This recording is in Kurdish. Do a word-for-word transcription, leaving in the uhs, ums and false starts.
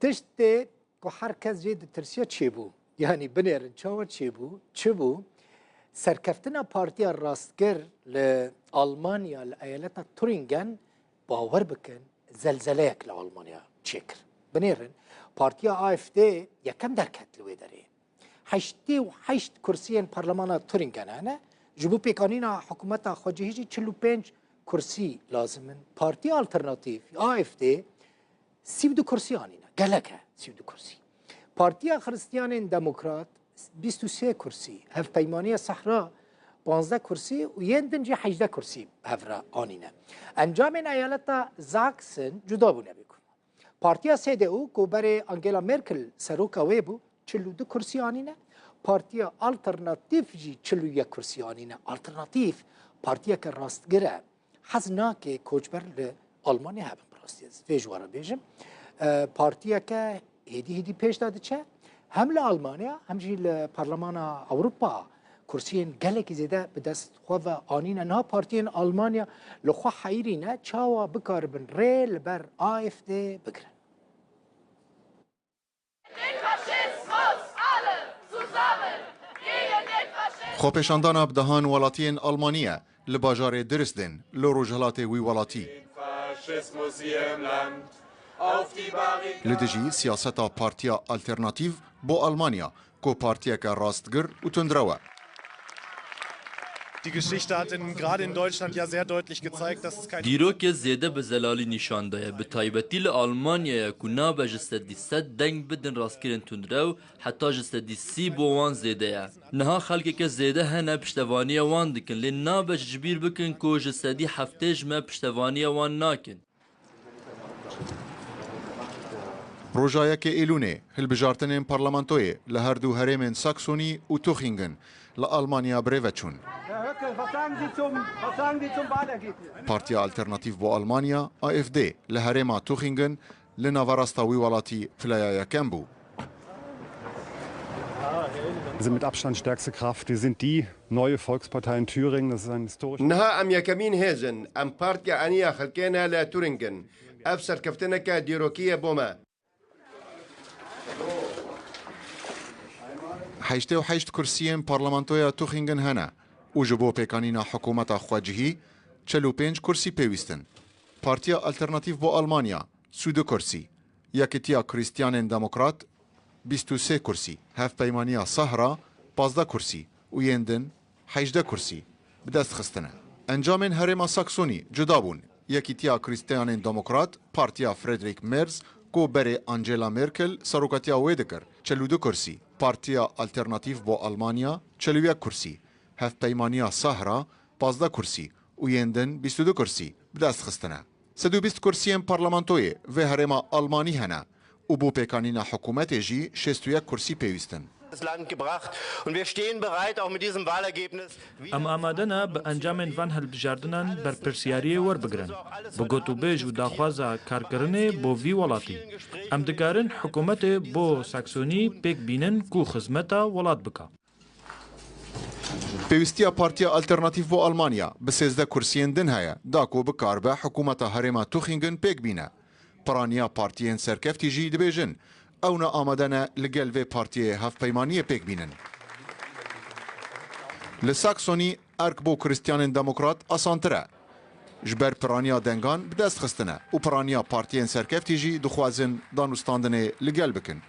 Tiştê ku her kes jê ditirsiya çêbû. Yanî binêrin çawa çêbû, çi bû? Serkeftina Partiya Rastgir li Almanya, li eyaleta Turingen, bawer bikin, zelzeleyek li Almanya çêkir. Binêrin, Partiya A F D yekem derket li wê derê. Heştê û heşt kursiyên parlemana Turingen hene. Ji bo pêkanîna hikûmeta xwecihî jî çil û pênc kursî lazim in. Partiya Alternatîf, A F D, sî û du kursî anîne. Gelek e, sî û du kursî. Partiya Xiristiyanên Demokrat, bîst û sê kursî. Hevpeymaniya Sehra, panzdeh kursî û yên din jî hejdeh kursî hev re anîne. Encamên eyaleta Sachsen cuda bûne bêguman. Partiya S D U ku berê Angela Merkel seroka wê bû, çil û du kursî anîne. Partiya Alternatîf jî çil û yek kursî anîne. Alternatîf partiyeke rastgir e. Hez nake koçber li Almanya hebin, bi rastî ez vê ji we re bêjim. E, partiyeke hêdî hêdî pêş de diçe. Hem li Almanya hem jî li Parlemana Ewropa kursiyên gelekî zêde bi dest xwe ve anîne. Niha partiyên Almanya li xwe heyirî ne, çawa bikaribin rê li ber A F D bigirin. Den Faschismus, alle zusammen gegen den Faschismus! Xwepêşandana bi dehan welatiyên Almanî ye li bajarê Dresden li rojhilatê wî welatî. Faschismus hier im Land. Auf die Barrikaden! Li dijî siyaseta Partiya Alternatîf bo Almanya, ku partiyeke rastgir û tundrew e. Die Geschichte hat in, gerade in Deutschland ja sehr deutlich gezeigt, dass es kein Dîrokê zêde bi zelalî nîşan daye, bi taybetî li Almanyaya ku nabe ji sedî sed deng bidin rastgirên tundrew, heta ji sedî sî bo wan zêde ye. Niha xelkeke zêde hene piştevaniya wan dikin, lê nabe ji bîr bikin ku ji sedî heftê ji me piştevaniya wan nakin. Roja yekê Êlûnê hilbijartinên parlamentoyê li her du herêmên Saksonî û Tuchingen li Almanya bi rê ve çûn. Herr Höcke, was sagen Sie zum, was sagen Sie zum Wahlergebnis? Partiya Alternatîf bo Almanya, A F D, li herêma Tuchingen li naverasta wî welatî pileya yekem bû. Wir sind mit Abstand stärkste Kraft. Wir sind die neue Volkspartei in Thüringen. Das ist ein historischer Niha em yekemîn hêz in. Em Partiya Eniya Xelkê ne li Turingen. Ev serkeftineke dîrokî ye bo me. Heştê û heşt kursiyên parlamentoya Tuchingen hene û ji bo pêkanîna hikûmeta xwecihî çil û pênc kursî pêwîst in. Partiya Alternatîf bo Almanya, sî û du kursî. Yekîtiya Krîstiyanên Demokrat, bîst û sê kursî. Hevpeymaniya Sahra, pazdeh kursî û yên din hejdeh kursî bi dest xistine. Encamên herêma Saksonî cuda bûn. Yekîtiya Krîstiyanên Demokrat, Partiya Friedrich Merz, ku berê Angela Merkel serokatiya wê dikir, çil û du kursî. Partiya Alternatîf bo Almanya, çil û yek kursî. Hevpeymaniya Sahra, pazdeh kursî û yên din bîst û du kursî bi dest xistine. Sed û bîst kursiyên parlamentoyê vê herêma Almanî hene û bo pêkanîna hikûmetê jî şêst û yek kursî pêwîst in. Das Land gebracht. Und wir stehen bereit, auch mit diesem Wahlergebnis wieder Em amade ne bi encamên van hilbijartinan berpirsiyariyê werbigirin. Bi gotûbêj û daxwaza karkirinê bo vî welatî. Em dikarin hikûmetê bo Saksonî pêk bînin ku xizmeta welat bika. Pêwîstiya Partiya Alternatîf bo Almanya bi sêzdeh kursiyên din heye, da ku bikaribe hikûmeta herêma Tuchingen pêk bîne. Piraniya partiyên serkeftî jî dibêjin, ew ne amade ne li gel vê partiyê hevpeymaniyê pêk bînin. Li Saksonî erk bo Krîstiyanên Demokrat asantir e. Ji ber piraniya dengan bi dest xistine û piraniya partiyên serkeftî jî dixwazin danûstandinê li gel bikin.